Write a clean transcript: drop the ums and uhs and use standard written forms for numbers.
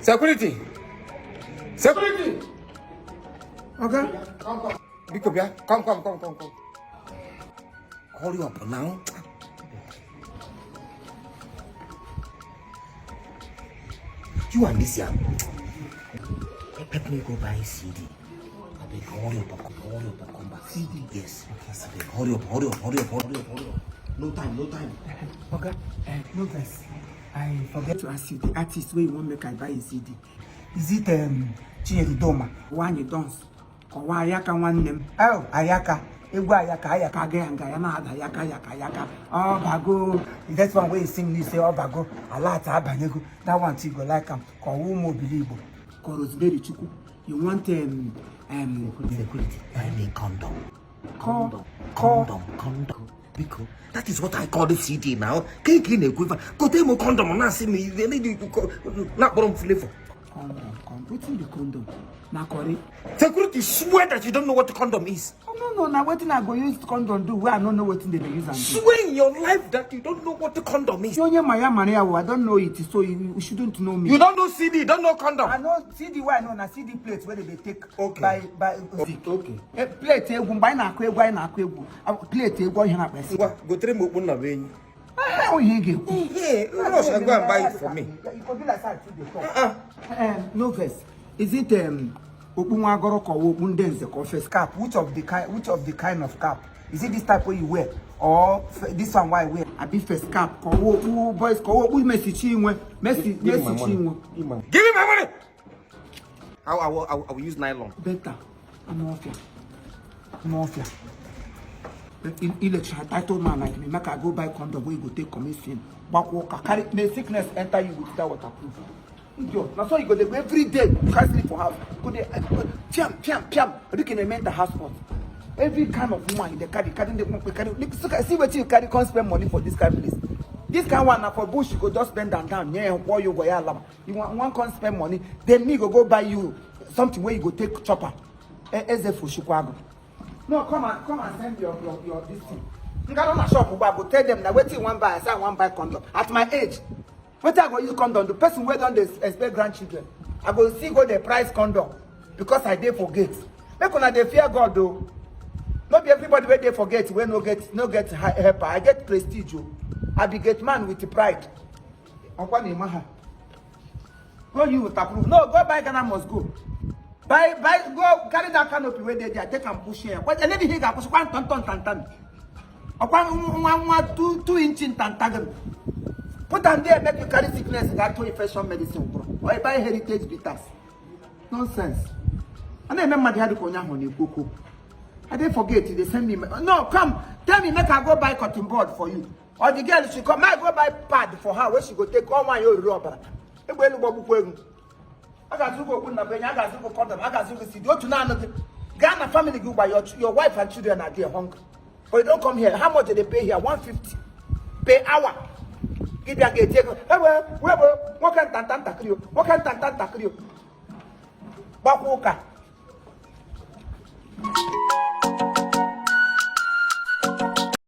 Security! Security! Oga. Come, come. Biko bịa. Come, come, come, come, come. Hurry up now. You and this yeah. Help me go buy CD. Abeg, hurry up, hurry up, come back. CD? Yes. Okay, abeg, hurry up, hurry up, hurry up, hurry up, hurry up. No time, no time. Oga, no vex. I forget to ask you the artist wey you wan make I buy a CD. Is it Chinyere Udoma? Nwanyị dance. Ọwa Ayaka nwanne m. Oh, Ayaka. Egwu Ayaka, Ayaka aga ya nga ya na-ada yaka yaka yaka. Ọ bago. That one wey you sing me say ọ bago. Alert abanyego. That one too you go like am. Ka ọwa ụmụ obili Igbo. Ka Rosemary Chukwu. You want Security. Buy me condom. Condom. Condom. Condom. Biko, that is what I call the CD now. Ka ị na-ekwu ife a, gote m condom na-asị m ihe na-akpọrọ m flavor. Condom, condom. Wetin be condom? Na curry. Security, swear that you don't know what condom is. Oh, no, no, na wetin I go use condom do wey I no know wetin dem dey use am do. Swear in your life that you don't know what the condom is. Onye ma ya mara ya o, I don't know it, so you shouldn't know me. You don't know CD, you don't know condom. I know CD wey I know na CD plate wey dem dey take Okay. buy Okay. Plate egwu mgbe anyị na-akụ egwu anyị na-akụ egwu plate egwu ihe na-akpa isi. Ngwa, gotere m okpu nna bụ enyi. Ah, ihe ị ga-ekwu. Ihe, rush and go and buy it for me. You go be like say I too dey talk. No vex. Is it okpu nwa agọrọ ka ọwa okpu ndị nze ka ọ face cap? Which of the kind of cap? Is it this type wey you wear or this one wey I wear? Abi face cap ka ọwa okpu boys ka ọwa okpu Mercy Chinwe Mercy Mercy Chinwe. Give me my money. I will use nylon. Better. Anụ ọfịa. Anụ ọfịa. Ilechara title man like me make I go buy condom wey you go take commit sin. Gbakwa ụka carry may sickness enter you with that waterproof. Idiot. Na so you go dey go every day. You can't sleep for house. Go dey piam piam piam. Look in a mental house spot. Every kind of woman you dey carry, carry dey carry. Look, see wetin you carry come spend money for this kind place. This kind one na for bush you go just spend am down. Yeah, kwụọ ya ụgwọ ya alaba. You wan come spend money, then me go go buy you something wey you go take chop am. Eze foshikwa agụ. No, come and send your this thing. Nga nọ na shop ugbu a go tell them na wetin you wan buy. I say I wan buy condom. At my age, wetin I go use condom? The person wey don dey expect grandchildren, I go see go dey price condom because I dey for gate. Make una dey fear God o. No be everybody wey dey for gate wey no get helper. I get prestige o. I be gate man with pride. Ọkwa na ịma ha. Go you with approve. No, go buy Ghana must go. Buy, buy, go carry that canopy wey dey there, take am push here. Kwa ele ihe ga-akwụsị kwa ntọntọ ntantan. Ọkwa nwa nwa 2 inch ntanta gị. Put am there make you carry sickness ga to infection medicine gwụrụ. Or you buy heritage bitters. Nonsense. A na-eme mmadụ ya dịka onye ahụ na-ekwu okwu. I dey forget, they send me. No, come, tell me, make I go buy cotton board for you. Or the girl, she come, make I go buy pad for her where she go take all my oriri ọbara. Egbe elu gbagbukwa egwu. A ga-azụ gị okpu nna bụ enyi, a ga-azụ gị condom, a ga-azụ gị CD. Otu naanị gị. Gaa na family gị gwa your wife and children are there hungry. But you don't come here. How much do they pay here? 150 per hour. Gị bịa ga-eti ego. Ewe, webe, nwoke ntanta ntakịrị o, nwoke ntanta ntakịrị o. Gbakwa ụka.